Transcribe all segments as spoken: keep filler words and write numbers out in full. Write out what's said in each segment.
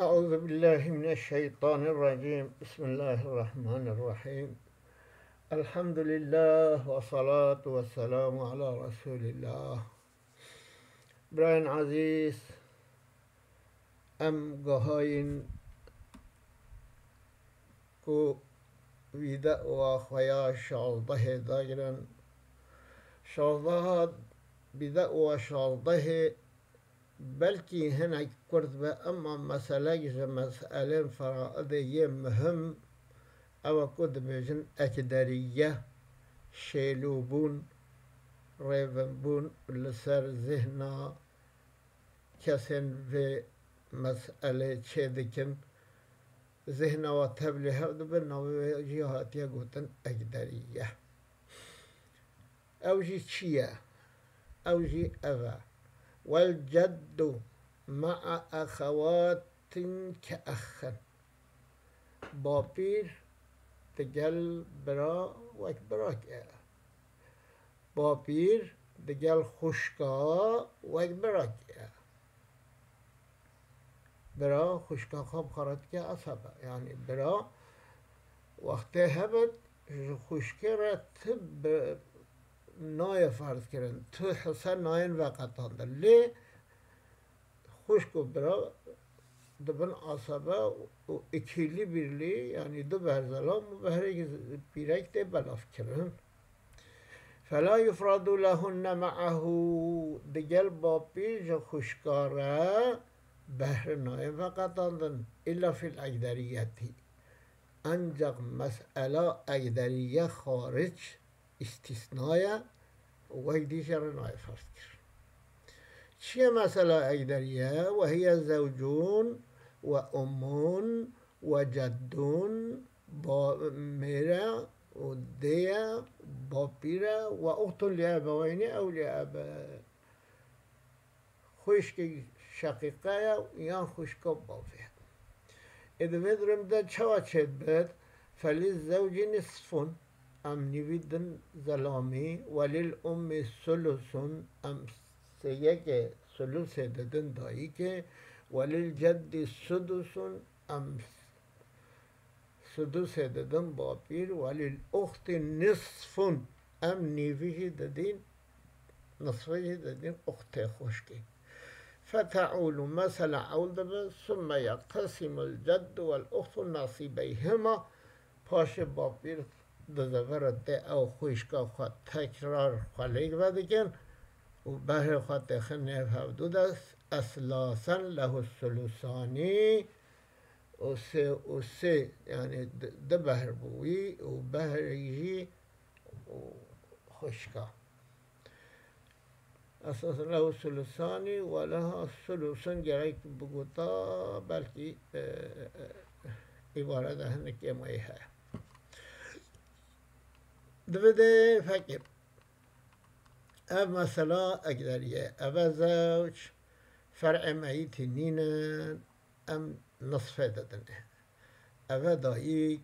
أعوذ بالله من الشيطان الرجيم. بسم الله الرحمن الرحيم. الحمد لله والصلاة والسلام على رسول الله. Birayên ezîz, em gahayîn ku vîdeoya xwe ya şazdehê dagirin. Şazdeha, vîdeoya şazdehê belkî hinek kurt be, ema meselek ji meselên feraidê yê muhim ew e ku dibêjin ekderiye, şêlûbûn, rêvinbûn li ser zihna kesên vê meselê çêdikin, zihna we tevlî hev dibe, navê wê jî hatiye gotin ekderiye. Ew jî çi ye? Ew jî ev e. Wel ceddu ma'a exewatin ke exin. Bapîr digel bira wek birak e. Bapîr digel xwişka wek birak e. Bira xwişka xwe bi xwe re dike esebe. Yanî bira wextê hebit ji xwişkê re ti bi nayê ferz kirin, ti hise nayên veqetandin. Lê xwişk û bira dibin asebe û ikîlî birlî, yanî du behr zelam û behrek pîrek tê belavkirin. Fela yufradu lehunne me'ehu, digel bapîr ji xwişka re behr nayên veqetandin, illa fil egderiyetî. Ancak mesela egderiye xaric îstîsna ye, wek dî jê re nayê ferz kir. Çi ye mesela egderiye? Ve hiye zewcûn ve ummûn ve ceddûn, ba-, mêr e û dê ye, bapîr e, ve uxtun li ebeweynî ew li ebe. Xwişkek şeqîqe ye yan xwişka bavê ye. Ê di vê durum de çawa çêdibit? Felî zewcî nisfun, em nîvî din zelamî, welil ummî sulusun, em sêyekê sulusê didin dayikê, welil ceddî sudusun, em sudusê didin bapîr, welil uxtî nisfun, em nîvî jî didîn, nisfê jî didîn uxtê xwişkê. Fete'ûlu, mesela ewl dibe, summe yeqtesimul ceddu wel uxtu nasîbeyhima, paşê bapîr dizivire tê ew xwişka xwe tekrar xwelêk vedikin û behrê xwe têxin nêv hevdû de, eslasen lehu sulusanî, û sê û sê, yanî di, di behr bû wî û behrê jî û xwişka. Esas lehu sulusanî we leha sulusun gerek bigota, belkî, e, e, îbare de hinek kêmayî heye. Divê de fekê. Ev mesela egderî ye. Eve zewc, fer'ê meyîtî nînin, em nisfê didin. Eve dayik,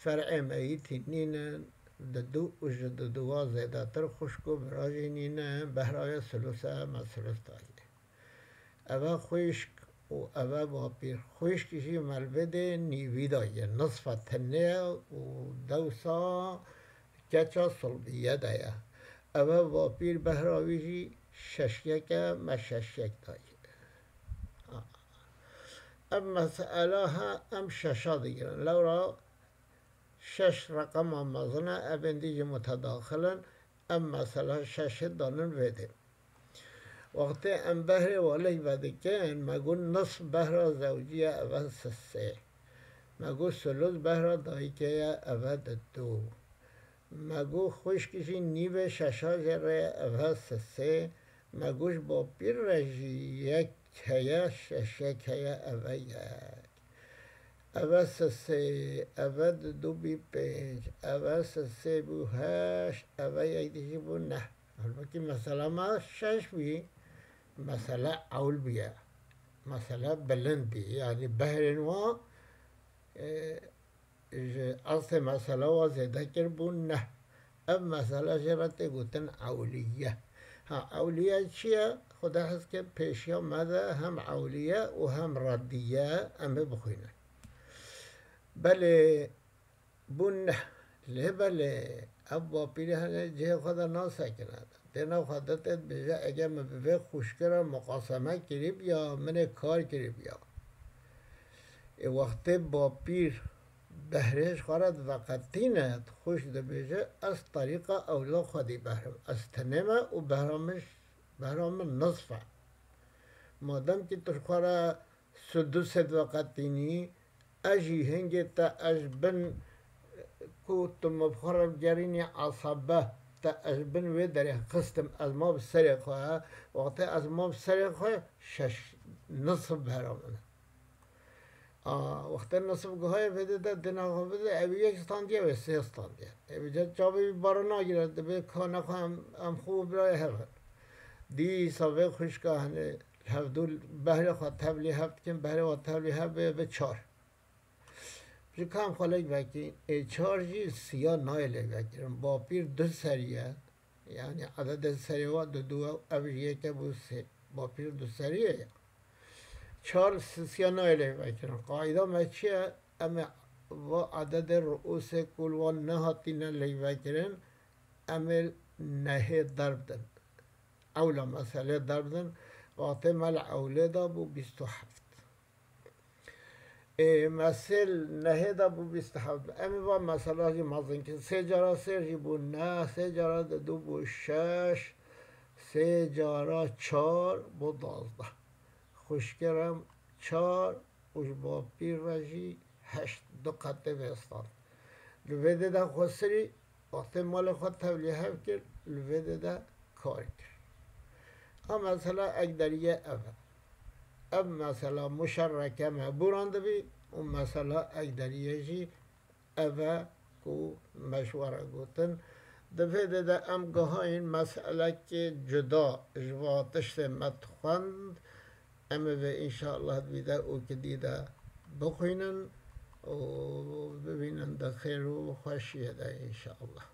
fer'ê meyîtî nînin, didu û ji diduwa zêdetir xwişk û bira jî nînin, behra wê sulus e, me sulus daye. Eve xwişk û eve bapîr. Xwişk jî me li vê dê nîvî daye, nisfa tenê ye û dewsa keça sulbiye de ye. Eve bapîr behra wî jî şeşyek e, me şeşyek daye. Ev mesela he em şeşa digirin. Lewra şeş reqema mezin e, evên dî jî mutedaxil in. Em mesela şeşê danin vê dê. Wextê em behrê welêk vedikin, me got nisf behra zewcî ye, eve sisê. Me got sulus behra dayikê ye, eve didu. Me got xwişk jî nîvê şeşa jê re ye, eve sisê. Me got ji bapîr re jî yek heye, şeşek heye, eve yek. Eve sisê, eve didu bî pênc, eve sisê bû heşt, eve yek dî jî bû neh. Halbukî mesela me şeş bî, mesele ewl bûye. Mesele bilind bî. Yanî behrên wan, e, ji astê mesela wan zêde kir bû neh. Ev mesela jê re tê gotin ewlîye. Ha, ewlîye çi ye? Xwedê hez ke pêşiya me de hem ewliye û hem reddiye em ê bixwînin. Belê bûn ne. Lê belê ev bapîrê hene cihê xwe de nasekine. Dêna xwe de tê dibêje, eger min bi vê xwişke re muqaseme kirîbiya, min ê kar kirîbiya. Ê wextê bapîr behrê ji xwe re diveqetîne, xwişk dibêje, ez terîqa ewla xwedî behrim. Ez tenê me û behra min, behra min nisf e. Madem ki tu ji xwe re sudusê diveqetînî, ez jî hingê te ez ji bin ku tu min bi xwe re gerînî esabe te ez ji bin wê derê xistim, ez ma bi serê xwe, wextê ez ma bi serê xwe şeş nisf behra min e. A, wextê nisf guhayê vê de de dina xwe bide, ew yek standiye wê sê standiye. Ev ca çavê wî bara nagire, dibê kane xwe em, em xwe û birayê hev in. Dîsa vê xwişka hene hevdû behrê xwe tevlî hev dikin, behrê xwe tevlî hev bê, bê çar. Ji kam xwe lêk vekî, ê çar jî siya nayê lêk vekirin. Bapîr du serî ye. Yanî ededê serê wa du du ew, ev jî yeke bû sê. Bapîr du serî ye ya. Çar si-, siya nayê lêk vekirin. Qayda me çi ye? Em ê va ededê ruûsê ku li wan nehatîne lêk vekirin, em ê nehê derbidin. Ewla meselê derbidin, wextê me li ewlê de bû bîst û heft. Ê, me sê li nehê de bû bîst û heft. Em ê va mesela jî mezin kin. Sê cara sê jî bû neh, sê cara du bû şeş, sê cara çar bû duwazdeh. Xwişkê re çar û ji bapîr re jî heşt, du qetê vê stand. Li vê dê de xwesirî, wextê malê xwe tevlî hev kir, li vê dê de kar kir. A mesela egderiyê ev e. Ev mesela muşerreke me bûran dibî û mesela egderiyê jî ev e ku me ji we re gotin. Di vê dê de em gihayîn meselekê cuda ji va tiştê me dixwend. Em ê vê înşallah di vîdeo û kidî de bixwînin û bibînin di xêr û xweşiyê de înşallah.